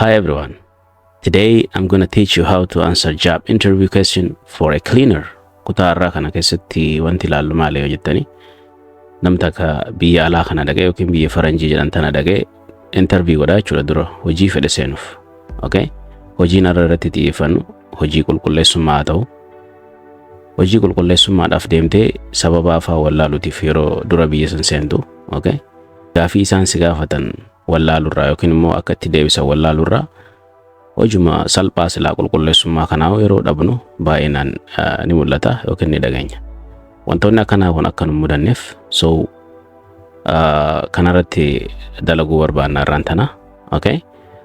Hi everyone. Today I'm gonna teach you how to answer job interview question for a cleaner. Kutaa irraa kana keessatti wanti ilaallu maali yoo jettani, namni takka biyya alaa kana dhaqee yookiin biyya faranjii jedhan tana dhaqee interview godhaa jechuudha dura hojii fedhe seenuuf. Okay? Hojiin irra irratti xiyyeeffannu hojii qulqulleessummaa haa ta'u. Hojii qulqulleessummaadhaaf deemtee sababa afaan wallaaluutiif yeroo dura biyya san seentu. Okay? Gaafii isaan si gaafatan wallaalurraa yookiin immoo akka itti deebisan wallaalurraa hojuma salphaa silaa qulqulleessummaa kanaa yeroo dhabnu baay'inaan ni mul'ata yookiin ni dhageenya. Wantoonni akkanaa kun akka nu mudanneef, so kanarratti dalaguu barbaanna irraan tana. Okay?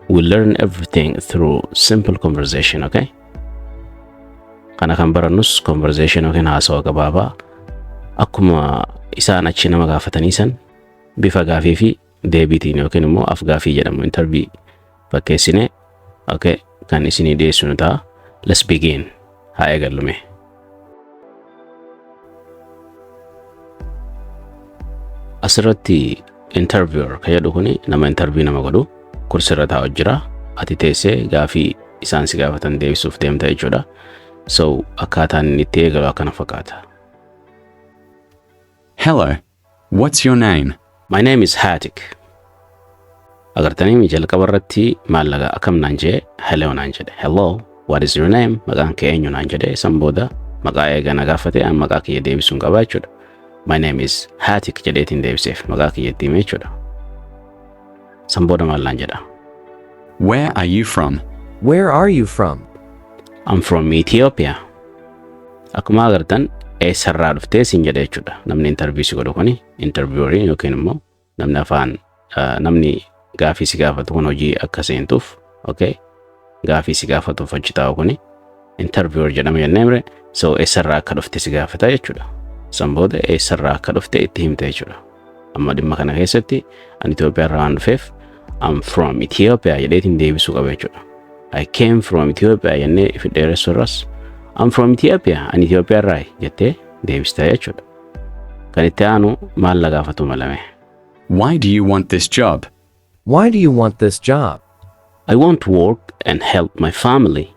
We learn everything through simple conversation, okay? Kana kan barannus conversation yookiin haasawa gabaabaa akkuma isaan achi nama gaafatanii san bifa gaafii fi deebiitiin yookiin immoo af gaafii jedhamu interview fakkeessine, okay, kan isinii dhiyeessinu ta'a. Let's begin. Haa eegallume. Asirratti interviewer kan jedhu kuni nama interview nama godhu kursirra taa'u jira. Ati teessee gaafii isaan si gaafatan deebisuuf deemta jechuudha. So akkaataan inni itti eegalu akkana fakkaata. Hello. What's your name? My name is Hatik. Agartanii, jalqaba irratti maallaqa akkam naan jee, hello naan jedhe. Hello, what is your name? Maqaan kee eenyu naan jedhe. San booda maqaa eega na gaafate, an maqaa kiyya deebisuun qaba jechuudha. My name is Hatik jedheetiin deebiseef, maqaa kiyya itti hime jechuudha. San booda maal naan jedha? Where are you from? Where are you from? I'm from Ethiopia. Akkuma agartan, eessarraa dhuftee siin jedhe jechuudha. Namni interview si godhu kuni, intervieweriin yookiin immoo namni afaan namni gaafii si gaafatu kun, hojii akka seentuuf, okay, gaafii si gaafatuuf achi taa'u kuni interviewer jedhama jennee mire. So eessarraa akka dhufte si gaafata jechuudha. San booda eessarraa akka dhufte itti himte jechuudha. Amma dhimma kana keessatti ani Itoophiyaa irraa waan dhufeef I'm from Ethiopia jedheetiin deebisuu qaba jechuudha. I came from Ethiopia jennee ifi dheeressuu irras I'm from Ethiopia, ani Itoophiyaa irraa jettee deebista jechuudha. Kan itti aanu maal na gaafatu malame? Why do you want this job? Why do you want this job? I want to work and help my family.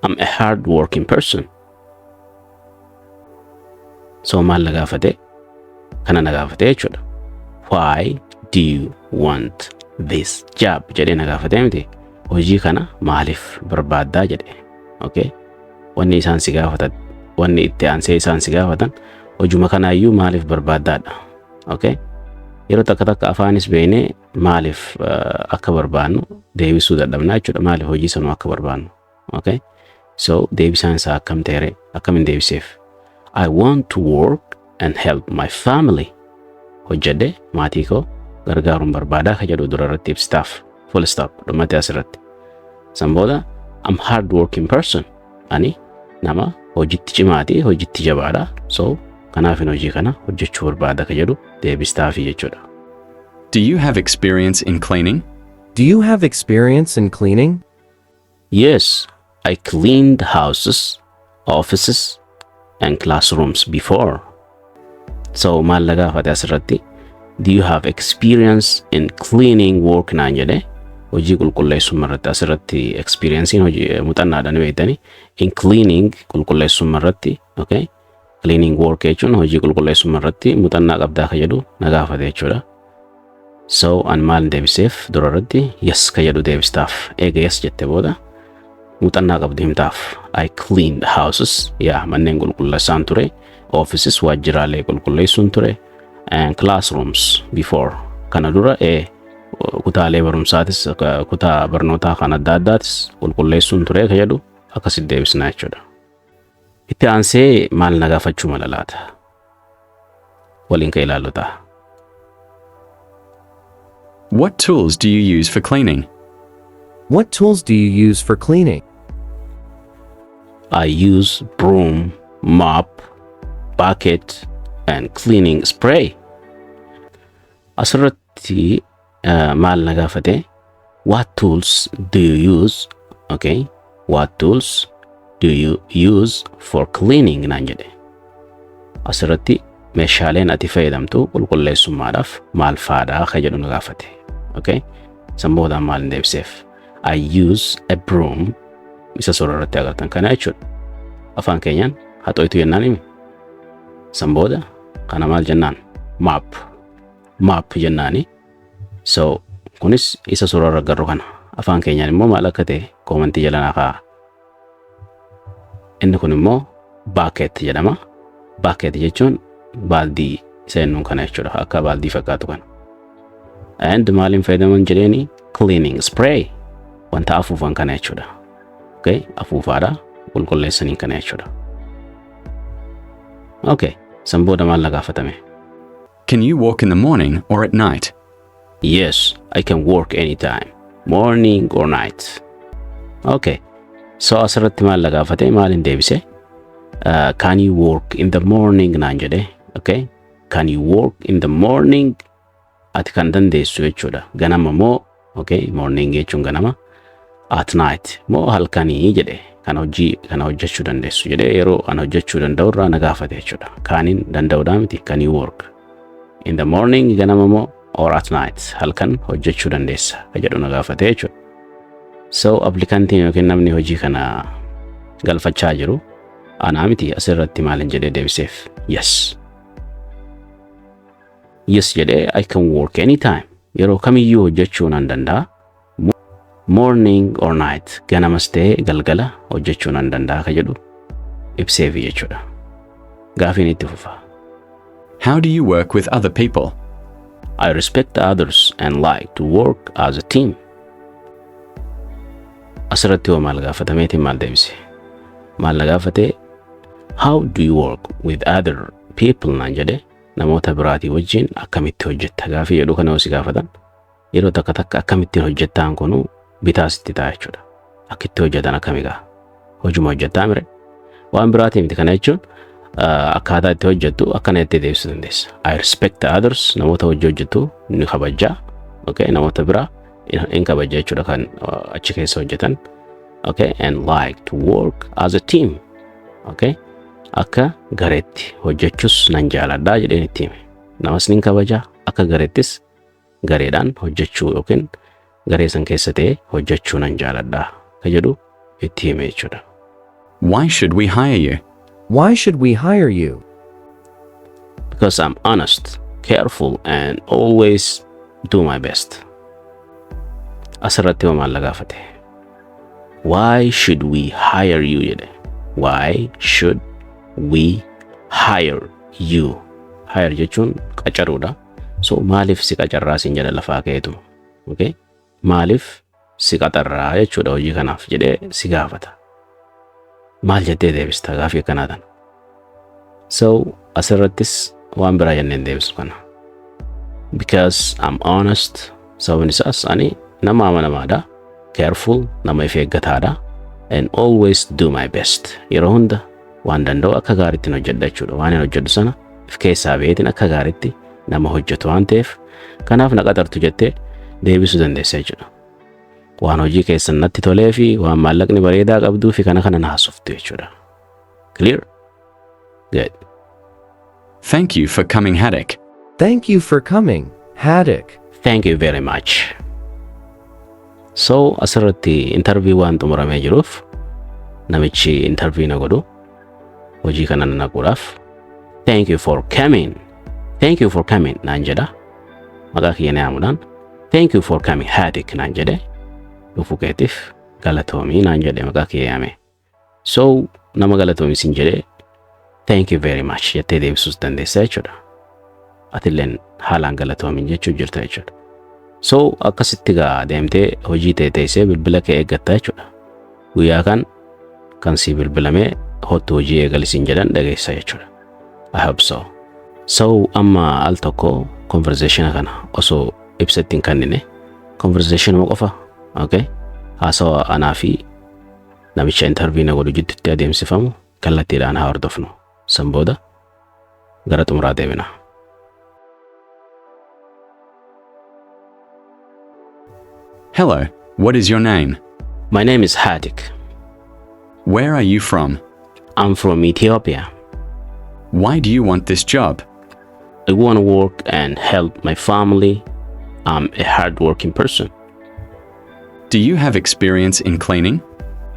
I'm a hard working person. So maal na gaafate? Kana na gaafate jechuudha. Why do you want this job jedhee na gaafate miti. Hojii kana maaliif barbaaddaa jedhe. Okay? Wanni isaan si gaafatan, wanni itti aansee isaan si gaafatan hojuma kanaayyuu maaliif barbaaddaadha. Okay? Yeroo takka takka afaanis beeknee maaliif akka barbaannu deebisuu dadhabnaa jechuudha. Maaliif hojii sanuu akka barbaannu. Okay? So deebisaan isaa akkam ta'e, akkamiin deebiseef? I want to work and help my family. Hojjedhe maatii koo gargaaruun barbaadaa ka jedhu dura irratti ibsitaaf. Full stop, dhumate asirratti. San booda I'm hard working person. Ani nama hojitti cimaati, hojitti jabaadha. So kanaafin hojii kana hojjechuu barbaada ka jedhu deebistaafi jechuudha. Do you have experience in cleaning? Do you have experience in cleaning? Yes, I cleaned houses, offices, and classrooms before. So maal na gaafate asirratti? Do you have experience in cleaning work naan jedhe. Hojii qulqulleessummaa irratti, asirratti experiencing hojii muuxannaadha, ni beektani. In cleaning, qulqulleessummaa irratti, okay? Cleaning work jechuun hojii qulqulleessummaa irratti muuxannaa qabdaa ka jedhu na gaafate jechuudha. So an maal deebiseef? Dura irratti yes ka jedhu deebistaaf. Eega yes jette booda muuxannaa qabdu himtaaf. I cleaned houses, yaa, manneen qulqulleessaan ture, offices, waajjiraalee qulqulleessuun ture, and classrooms before, kana dura kutaalee barumsaatis, kutaa barnootaa kan adda addaatis qulqulleessuun ture ka jedhu akkasitti deebisna jechuudha. Itti aansee maal na gaafachuu mala laata? Waliin ka ilaallu ta'a. What tools do you use for cleaning? What tools do you use for cleaning? I use broom, mop, bucket, and cleaning spray. Asirratti maal na gaafate? What tools do you use? Okay. What tools do you use for cleaning naan jedhe. Asirratti meeshaaleen ati fayyadamtu qulqulleessummaadhaaf maal faadhaa ka jedhu na gaafate. Okay. San boodaan maal hin deebiseef? I use a broom, isa suura irratti agartan kana jechuudha. Afaan keenyaan haxooytuu jennaan himi. San booda kana maal jennaan? Mop. Mop jennaani. So kunis isa suura irra agarru kana. Afaan keenyaan immoo maal akka ta'e koomantii jala naa kaa'a. Inni kun immoo bucket jedhama. Bucket jechuun baaldii isa jennuun kana jechuudha. Akka baaldii fakkaatu kana. And maaliin fayyadaman jedheeni? Cleaning spray, wanta afuufan kana jechuudha. Okay, afuufaadha qulqulleessanii kana jechuudha. Okay, san booda maal na gaafatame? Can you work in the morning or at night? Yes, I can work anytime, morning or night. Okay, so asirratti maal na gaafate, maaliin deebise? Can you work in the morning naan jedhe. Okay, can you work in the morning? Ati kan dandeessu jechuudha. Ganama moo, okay, morning jechuun ganama. At night moo halkanii jedhe, kan hojii kana hojjechuu dandeessu jedhe, yeroo an hojjechuu danda'u irraa na gaafate jechuudha. Caniin danda'uudhaa miti, can you work in the morning, ganama moo, or at night, halkan hojjechuu dandeessa ka jedhu na gaafate jechuudha. So applicantiin yookiin namni hojii kana galfachaa jiru anaa miti, asirratti maalin jedhee deebiseef? Yes. Yes jedhee, I can work anytime. Yeroo kamiyyuu hojjechuu nan danda'a. Morning or night, ganamas ta'ee galgala hojjechuu nan danda'a ka jedhu ibseefi jechuudha. Gaafiin itti fufa. How do you work with other people? I respect others and like to work as a team. Asirratti hoo maal gaafatameetiin maal deebise? Maal na gaafate? How do you work with other people naan jedhe, namoota biraatii wajjin akkamitti hojjetta gaafii jedhu kana yoo si gaafatan, yeroo takka takka akkamittiin hojjettaan kunu bitaa sitti ta'a jechuudha. Akkitti hojjetan akkami gaa? Hojuma hojjettaa mire? Waan biraatii miti, kana jechuun akkaataa itti hojjettu akkana itti deebisuu dandeessa. I respect others, namoota hojii hojjetu ni kabajaa. Okay, namoota biraa in kabaja jechuudha kan achi keessa hojjetan. Okay, and like to work as a team. Okay, akka gareetti hojjechus nan jaaladhaa jedheen itti hime. Namas nin kabajaa, akka gareettis gareedhaan hojjechuu yookiin garee san keessa ta'ee hojjechuu nan jaaladhaa ka jedhu itti hime jechuudha. Why should we hire you? Why should we hire you? Because I'm honest, careful and always do my best. Asirratti hoo maal na gaafate? Why should we hire you jedhe. Why should we hire you? Hire jechuun qacaruudha. So maaliif si qacarraa siin jedha lafaa ka'eetu. Okay? Maaliif si qaxarraa jechuudha hojii kanaaf jedhee si gaafata. Maal jettee deebista gaafii akkanaa tana? So asirrattis waan biraa jenneen deebisu kana. Because I'm honest, sababni isaas ani nama amanamaadha. Careful, nama of eeggataadha. And always do my best. Yeroo hunda waan danda'u akka gaariitti hojjedha jechuudha. Waan hin hojjedhu sana if keessaa beetiin akka gaariitti nama hojjetu waan ta'eef kanaaf na qaxartu jettee deebisuu dandeessa jechuudha. Waan hojii keessan natti tolee fi waan maallaqni bareedaa qabduu fi kana kana na haasoftu jechuudha. Clear? Good. Thank you for coming, Haddock. Thank you for coming, Haddock. Thank you very much. So asirratti interview waan xumuramee jiruuf namichi interview na godhu hojii kana na naquudhaaf "Thank you for coming. Thank you for coming" naan jedha. Maqaa kiyya na yaamuudhaan "Thank you for coming, Haddock" naan jedhe, dhufuu keetiif galatoomii naan jedhe maqaa kiyya yaame. So nama galatoomii sin jedhe "Thank you very much" jettee deebisuus dandeessa jechuudha. Atilleen haalaan galatoomin jechuu jirta jechuudha. So akkasitti gaa deemtee hojii ta'e teessee bilbila kee eeggatta jechuudha. Guyyaa kan kan sii bilbilamee hottu hojii eegalisiin jedhan dhageessa jechuudha. I hope so. So amma al tokko conversation kana osoo ibsa ittiin kennine, conversation qofa, okay, haasawa anaa fi namicha interview na godhu jidduutti adeemsifamu kallattiidhaan haa hordofnu. San booda gara xumuraa deemina. Hello, what is your name? My name is Hadik. Where are you from? I'm from Ethiopia. Why do you want this job? I want to work and help my family. I'm a hardworking person. Do you have experience in cleaning?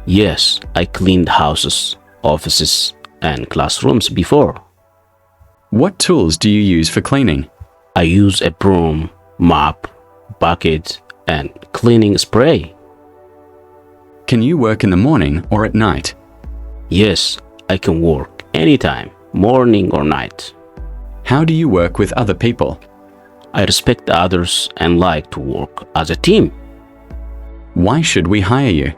Yes, I cleaned houses, offices, and classrooms before. What tools do you use for cleaning? I use a broom, mop, bucket, and cleaning spray. Can you work in the morning or at night? Yes, I can work anytime, morning or night. How do you work with other people? I respect others and like to work as a team. Why should we hire you?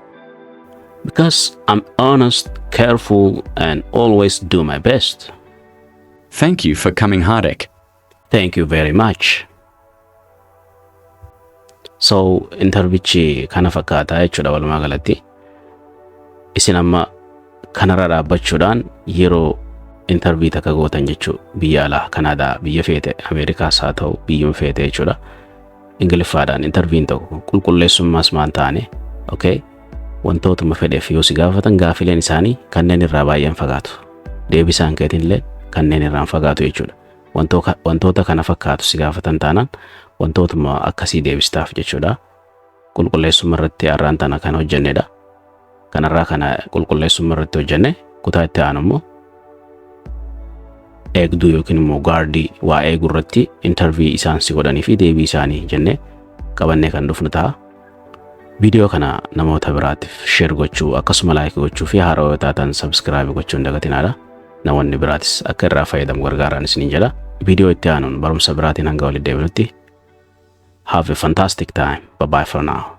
Because I'm honest, careful, and always do my best. Thank you for coming, Hardik. Thank you very much. So, interviewchi kana fakkaataa jechuudha walumaa galatti. Isin amma kanarra dhaabbachuudhaan yeroo interview takka gootan jechuu, biyya alaa, Kanaadaa, biyya feete, Ameerikaas haa ta'u, biyyuma feete jechuudha. Ingiliffaadhaan interviewn tokko qulqulleessummaas maan taane, okay, wantootuma fedheef yoo si gaafatan, gaafileen isaanii kanneen irraa baay'een fagaatu. Deebisaan keetiin kanneen irraan fagaatu jechuudha. Wantoota kana fakkaatu si gaafatan taanaan, wantootuma akkasii deebistaaf jechuudha. Qulqulleessummaa irratti har'aan tana kan hojjennedha. Kanarraa kana qulqulleessummaa irratti hojjenne. Kutaa itti aanu immoo eegduu yookiin immoo gaardii waa eeguu irratti interview isaan si godhanii fi deebii isaanii jennee qabannee kan dhufnu ta'a. Viidiyoo kana namoota biraatiif share gochuu, akkasuma like gochuu fi haarawaa yoo taatan subscribe gochuu hin dagatinaadha. Namoonni biraatis akka irraa fayyadamu gargaaraan isiniin jedha. Viidiyoo itti aanuun barumsa biraatiin hanga walitti deebinutti, have a fantastic time. Bye bye for now.